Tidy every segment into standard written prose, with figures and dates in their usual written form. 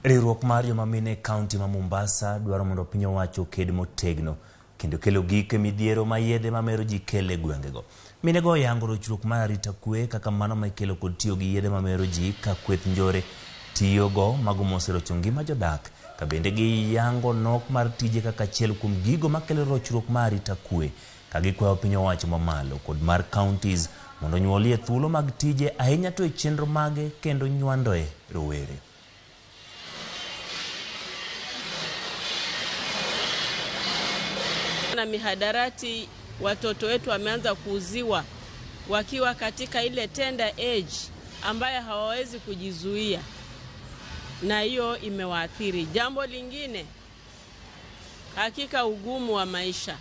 Riwruok mar joma mine e kaunti ma Mombasa dwaro mondo piny owacho oked motegno kendo kelo gik e midhiero ma yedhe mamero ji kelo e gwengego. Minego oyango rochruok mar arita kwe kaka mano ma ikelo kod tiyo gi yedhe mamero ji ka kweth njore tiyogo mago moserocho ngima jodak ka bende giyango nok mar tije kaka achiel kuom gigo makelo rochruok mar arita kwe ka gikwayo piny owacho mamalo kod mar counties mondo onyuolie thuolo mag tije ahinya to e chenro mage kendo nywandoe rowere. Na mihadarati watoto wetu wameanza kuuziwa wakiwa katika ile tender age ambayo hawawezi kujizuia, na hiyo imewaathiri. Jambo lingine, hakika ugumu wa maisha,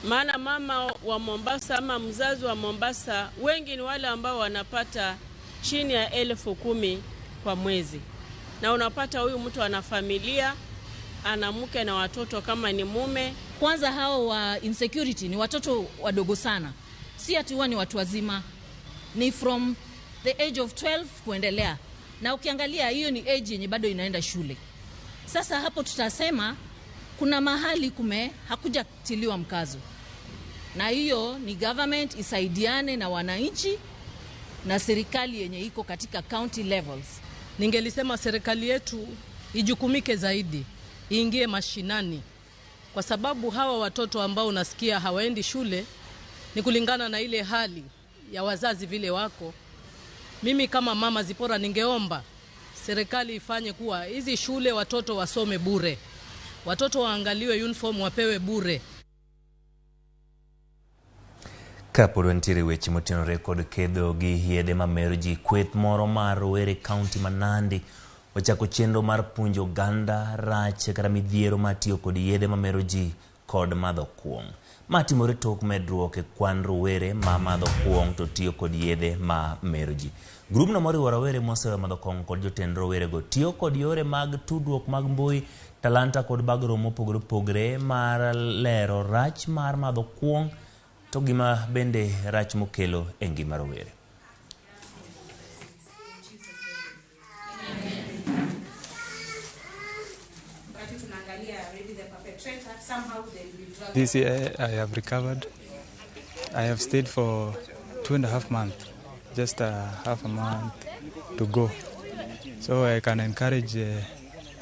maana mama wa Mombasa ama mzazi wa Mombasa wengi ni wale ambao wanapata chini ya 10,000 kwa mwezi, na unapata huyu mtu ana familia, ana mke na watoto kama ni mume. Kwanza hao wa insecurity ni watoto wadogo sana, si ati huwa ni watu wazima, ni from the age of 12 kuendelea, na ukiangalia hiyo ni age yenye bado inaenda shule. Sasa hapo tutasema kuna mahali kume hakujatiliwa mkazo, na hiyo ni government isaidiane na wananchi na serikali yenye iko katika county levels. Ningelisema serikali yetu ijukumike zaidi, iingie mashinani, kwa sababu hawa watoto ambao unasikia hawaendi shule ni kulingana na ile hali ya wazazi vile wako. Mimi kama mama Zipora ningeomba serikali ifanye kuwa hizi shule watoto wasome bure, watoto waangaliwe uniform wapewe bure. Kapod wantiere weche motenore kod kedo gi yedhe mamero ji, kweth moro mar rowere kaunti ma Nandi ochako chenro mar puonjo oganda rach kata midhiero mar tiyo kod yedhe mamero ji kod madho kuong'. Ma timore tok medruok e kwan rowere ma madho kuong' to tiyo kod yedhe ma mero ji. Grubno moriwo rowere moseweyo madho kong'o kod jotend rowerego tiyo kod yore mag tudruok mag mbui, talanta kod bagro mopogore opogore mar lero rach mar madho kuong' to gima bende rach mokelo e ngima rowere. This year I have recovered. I have stayed for 2.5 months, just a half a month to go. So I can encourage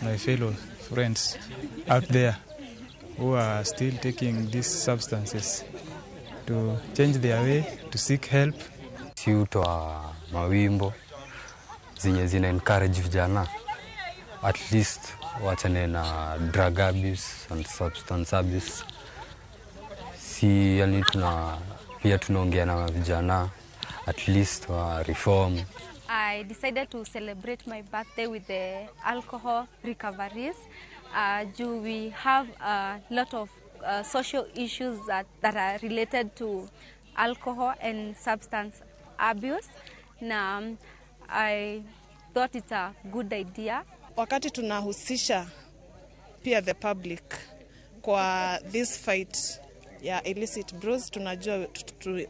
my fellow friends out there who are still taking these substances to change their way, to seek help. Si hutoa mawimbo zenye zina encourage vijana at least wachane na drug abuse and substance abuse. Si yani tuna pia tunaongea na vijana at least wa reform. I decided to celebrate my birthday with the alcohol recoveries. Do we have a lot of social issues that are related to alcohol and substance abuse. Now, I thought it's a good idea. Wakati tunahusisha pia the public kwa this fight ya illicit brews, tunajua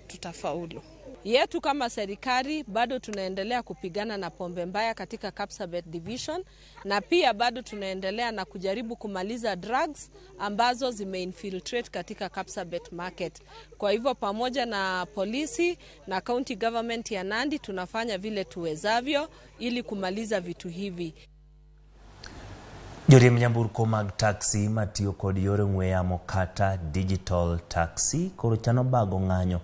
tutafaulu. Yetu kama serikali bado tunaendelea kupigana na pombe mbaya katika Kapsabet Division, na pia bado tunaendelea na kujaribu kumaliza drugs ambazo zimeinfiltrate katika Kapsabet market. Kwa hivyo pamoja na polisi na county government ya Nandi tunafanya vile tuwezavyo ili kumaliza vitu hivi. Joriemb nyamburko mag taxi matiyo kod yore ong'we yamo kata digital taxi koro chano bago ng'anyo